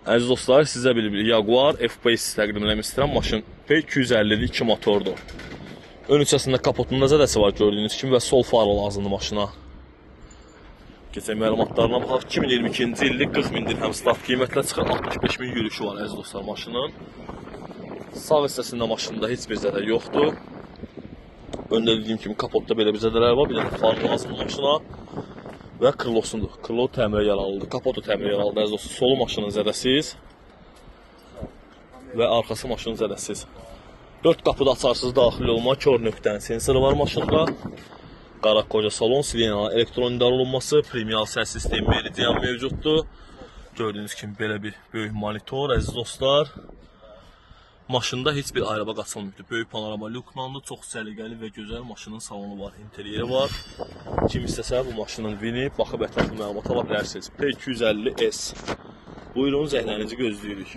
Əziz dostlar, sizə bir Jaguar F-Pace təqdim eləmək istəyirəm. Maşın P250-dir, 2 motordur. Ön hissəsində kapotunda zədəsi var gördüyünüz kimi və sol farı lazımdır maşına. Keçən məlumatlarına baxaq. 2022-ci illik 40 min dirhəm start qiymətlə çıxır. 65 min yürüyüşü var, əziz dostlar, maşının. Sağ hissəsində maşında heç bir zədə yoxdur. Öndə dediyim kimi kapotda belə bir zədələr var. Bir dənə far lazımdır maşına. Və krılosundur. Krılo təmirə yararlıdır. Kapotu təmirə yararlıdır, əziz dostlar. Solu maşının zədəsiz və arxası maşının zədəsiz. 4 qapıda açarsız daxil olma, kör nöqtənin sensoru var maşında. Qara koca salon, silenanın elektron idarə olunması, premial səs sistemi Meridian mövcuddur. Gördüyünüz kimi belə bir böyük monitor, əziz dostlar. Maşında heç bir araba qaçılmayıbdır. Böyük panorama lüklandır, çox səliqəli və gözəl maşının salonu var, interyeri var. Kim istəsə bu maşının binib, baxıb ətraflı məlumat ala bilərsiniz. P250S. Buyurun, zəhlərinizi gözləyirik.